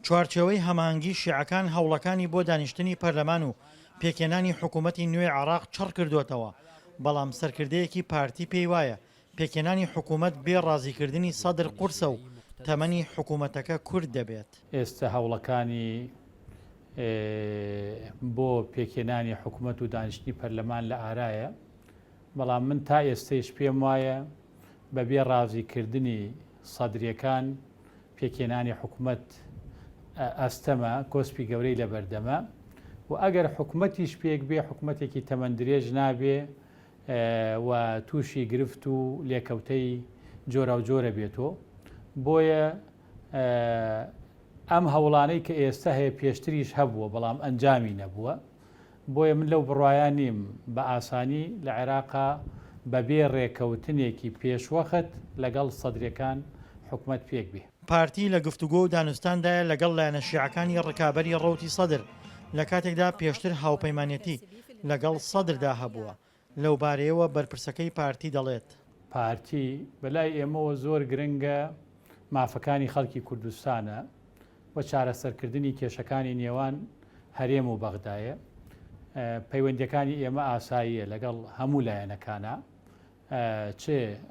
چوارچێوەی هەماهەنگی شیعەکان هەوڵەکانی بۆ دانیشتنی پەرلەمان و پێکهێنانی حکوومەتی نوێی عێراق چڕ کردووەتەوە، بەڵام سەرکردەیەکی پارتی پێیوایە پێکهێنانی حکوومەت بێ ڕازیکردنی سەدر قورسە و تەمەنی حکوومەتەکە کورت دەبێت. ئێستە هەوڵەکانی بۆ پێکهێنانی حکومەت و دانیشتنی پەرلەمان لە ئارایە، بەڵام من تا ئێستەیش پێم وایە بەبێ ڕازیکردنی سەدریەکان پێکهێنانی حکومەت ئەستەمە، کۆسپی گەورەی لەبەردەمە و ئەگەر حکومەتیش پێک بێ حکومەتێکی تەمەن درێژ نابێ و تووشی گرفت و لێکەوتەی جۆراوجۆرە بێتۆ. بۆیە ئەم هەوڵانەی کە ئێستە هەیە پێشتریش هەبووە بەڵام ئەنجامی نەبووە. بۆیە من لەو بڕوایە نیم بە ئاسانی لە عێراقا بە بێ رێکەوتنێکی پێشوەخت لەگەڵ سەدرەکان حکومەت پێک بێ. پارتی لە گفتوگۆ و دانوستاندایە لەگەڵ لایەنە شیعەکانی ڕکابەری ڕەوتی سەدر، لە کاتێکدا پێشتر هاوپەیمانێتی لەگەڵ سەدردا هەبووە. لەوبارەیەوە بەرپرسەکەی پارتی دەڵێت. پارتی، بەلای ئێمەوە زۆر گرنگە مافەکانی خەڵکی کوردستانە و چارەسەرکردنی کێشەکانی نێوان هەرێم و بەغدایە. پەیوەندییەکانی ئێمە ئاساییە لەگەڵ هەموو لایەنەکانا، چ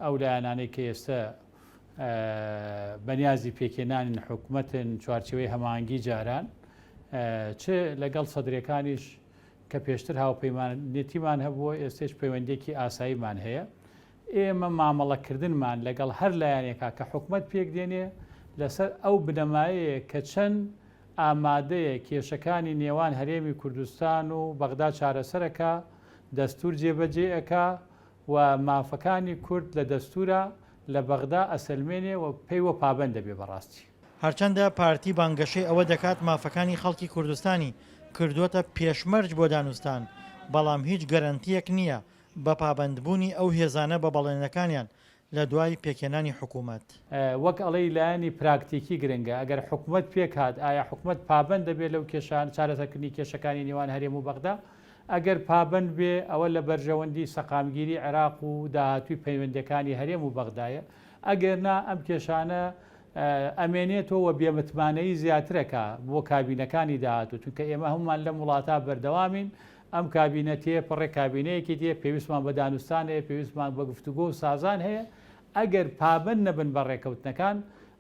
ئەو لایەنانەی کە ئێستە بەنیازی پێکهێنانین حکومەتن چوارچێوەی هەماهەنگی جاران، چ لەگەڵ سەدرەکانیش کە پێشتر هاوپەیمانێتیمان هەبووە، ئێستەیش پەیوەندییەکی ئاساییمان هەیە. ئێمە مامەڵەکردنمان لەگەڵ هەر لایەنێکا کە حکومەت پێکدێنێ لەسەر ئەو بنەمایەیە کە چەند ئامادەیە کێشەکانی نێوان هەرێمی کوردستان و بەغدا چارەسەرەکا، دەستور جێبەجێ ئەکا و مافەکانی کورد لە دەستورا لە بەغدا ئەسەلمێنێ و پێیوە پابەند دەبێ بەڕاستی. هەرچەندە پارتی بانگەشەی ئەوە دەکات مافەکانی خەڵکی کوردستانی کردووەتە پێشمەرج بۆ دانوستان، بەڵام هیچ گەرەنتییەک نییە بە پابەندبوونی ئەو هێزانە بە بەڵێنەکانیان لە دوای پێکهێنانی حکوومەت. وەک ئەڵێی لایەنی پراکتیکی گرنگە، ئەگەر حکومەت پێکهات ئایا حکومەت پابەند دەبێت لەو کێشانە، چارەسەرکردنی کێشەکانی نێوان هەرێم و بەغدا؟ ئەگەر پابەند بێ ئەوە لە بەرژەوەندی سەقامگیری عێراق و داهاتووی پەیوەندییەکانی هەرێم و بەغدایە، ئەگەر نا ئەم کێشانە ئەمێنێتەوە و بێمتمانەیی زیاترەکا بۆ کابینەکانی داهاتوو، چونکە ئێمە هەموومان لەم وڵاتە بەردەوامین، ئەم کابینە تێپەڕێ کابینەیەکی دێ، پێویستمان بە دانوستان هەیە، پێویستمان بە گفتوگۆ و سازان هەیە، ئەگەر پابەند نەبن بە ڕێکەوتنەکان،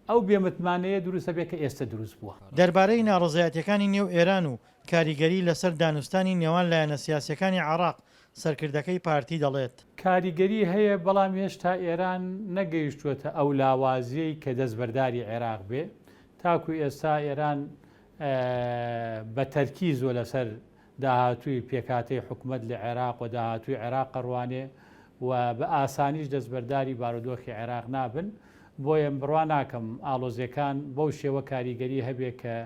ئەو بێمتمانەیە دروست ئەبێ کە ئێستە دروست بووە. دەربارەی ناڕەزایەتیەکانی نێو ئێران و کاریگەری لەسەر دانوستانی نێوان لایەنە سیاسیەکانی عێراق، سەرکردەکەی پارتی دەڵێت. کاریگەری هەیە، بەڵام هێشتا ئێران نەگەیشتووەتە ئەو لاوازیەی کە دەستبەرداری عێراق بێ، تاکو ئێستا ئێران بە تەرکیزوە لەسەر داهاتووی پێکهاتەی حکومەت لە عێراق و داهاتووی عێراق ئەڕوانێ و بە ئاسانیش دەستبەرداری بارودۆخی عێراق نابن، بۆیە بڕوا ناکەم ئاڵۆزیەکان بەو شێوە کاریگەری هەبێ کە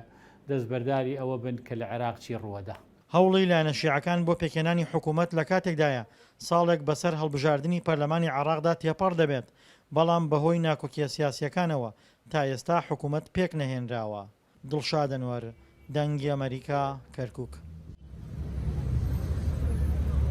دەستبەرداری ئەوە بن کە لە عێراق چی ڕووەدا. هەوڵی لایەنە شیعەکان بۆ پێکهێنانی حکومەت لە کاتێکدایە ساڵێک بەسەر هەڵبژاردنی پەرلەمانی عێراقدا تێپەڕ دەبێت، بەڵام بەهۆی ناکۆکیە سیاسیەکانەوە تا ئێستا حکومەت پێکنەهێنراوە. دڵشاد ئەنوەر، دەنگی ئەمەریکا، کەرکوک.